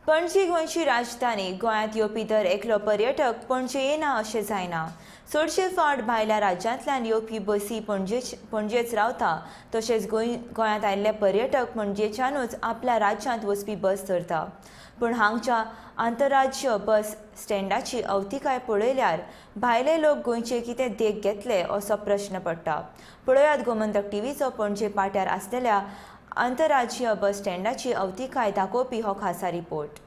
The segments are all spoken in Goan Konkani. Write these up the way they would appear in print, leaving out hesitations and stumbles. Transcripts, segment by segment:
पणजी गोंयची राजधानी, गोंयांत येवपी दर एकलो पर्यटक पणजे येना अशें जायना। चडशे फावट भायल्या राज्यांतल्यान येवपी बसी पणजेच रावता, तशेंच गोंयांत आयिल्ले पर्यटक पणजेच्यानूच आपल्या राज्यांत वचपी बस धरता। पूण हांगच्या आंतरराज्य बस स्टँडाची अवतिकाय पळयल्यार भायले लोक गोंयचे कितें देख घेतले असो प्रश्न पडटा। पळयात गोमंतक टीव्हीचो पणजे पाट्यार आसलेल्या आंतरराज्य बस स्टँडाची अवतिकाय दाखोवपी हो खासा रिपोर्ट।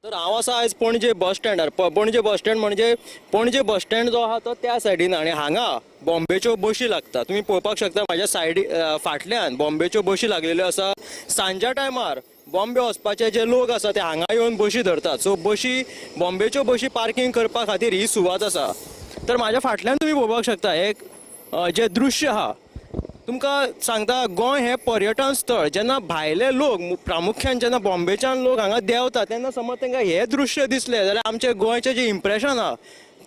तर हांव आसा आयज पणजे बस स्टँडार। पणजे बस स्टँड म्हणजे पणजे बस स्टँड जो आहा तो त्या सायडीन आनी हांगा बॉम्बेच्यो बशी लागता। तुमी पळोवपाक शकता म्हाज्या सायडी फाटल्यान बॉम्बेच्यो बशी लागलेल्यो आसा। सांज्या टायमार बॉम्बे वचपाचे जे लोक आसा ते हांगा येवन बशी धरतात। सो बशी बॉम्बेच्यो बशी पार्किंग करपा खातीर ही सुवात आसा। तर म्हाज्या फाटल्यान तुमी पळोवपाक शकता एक जे दृश्य आहा तुमकां सांगता, गोंय हें पर्यटन स्थळ। जेन्ना भायले लोक प्रामुख्यान जेन्ना बॉम्बेच्यान लोक हांगा देंवता तेन्ना समज तांकां हें दृश्य दिसलें जाल्यार आमचें गोंयचें जें इम्प्रेशन आहा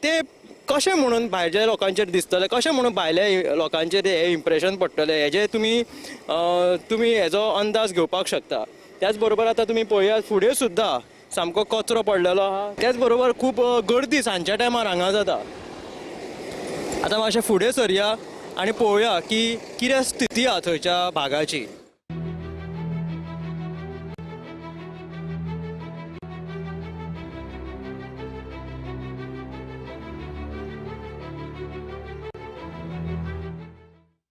तें कशें म्हणून भायल्या लोकांचेर दिसतलें, कशें म्हणून भायल्या लोकांचेर हें इम्प्रेशन पडटलें हेजें तुमी तुमी हेजो अंदाज घेवपाक शकता। त्याच बरोबर आतां तुमी पळयात फुडें सुद्दां सामको कचरो पडलेलो आहा। त्याच बरोबर खूब गर्दी सांजच्या टायमार हांगा जाता। आतां मातशें फुडें सरया आनी पळोवया की कितें स्थिती आहा थंयच्या भागाची।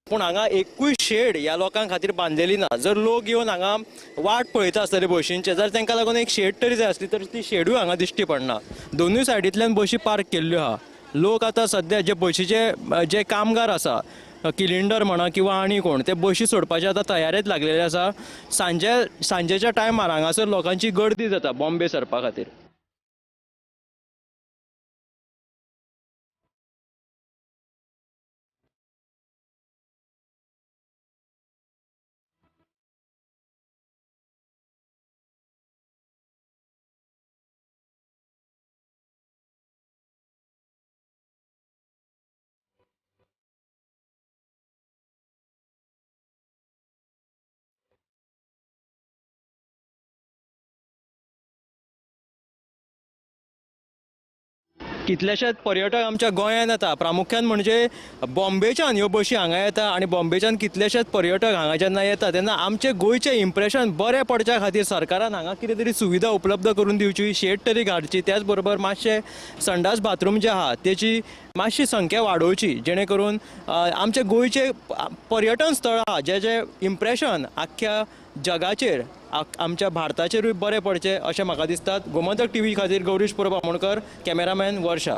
पूण हांगा एकूय शेड ह्या लोकां खातीर बांदलेली ना। जर लोक येवन हांगा वाट पळयता आसतले बशींचे, जर तांकां लागून एक शेड तरी जाय आसली तर ती शेडूय हांगा दिश्टी पडना। दोनूय सायडींतल्यान बशी पार्क केल्ल्यो आहा। लोक आतां सद्या जे बशीचे जे कामगार आसा, किलिंडर म्हणा किंवा आनी कोण, ते बशी सोडपाचे आतां तयारेत लागलेले आसा। सांजेच्या टायमार हांगासर लोकांची गर्दी जाता बॉम्बे सरपा खातीर। कितलेशेच पर्यटक आमच्या गोंयांत येता, प्रामुख्यान म्हणजे बॉम्बेच्यान ह्यो बशी हांगा येता आनी बॉम्बेच्यान कितलेशेच पर्यटक हांगा जेन्ना येता तेन्ना आमचें गोंयचें इम्प्रेशन बरें पडच्या खातीर सरकारान हांगा कितें तरी सुविधा उपलब्ध करून दिवची, शेड तरी घालची, त्याच बरोबर मातशें संडास बाथरूम जे आहा तेची मातशी संख्या वाडोवची, जेणे करून आमचें गोंयचें पर्यटन स्थळ आहा जे जे इम्प्रेशन आख्ख्या जगाचेर आमच्या भारताचेरूय बरें पडचें अशें म्हाका दिसता। गोमंतक टीव्ही खातीर गौरीश परब आमोणकर, कॅमेरामॅन वर्षा।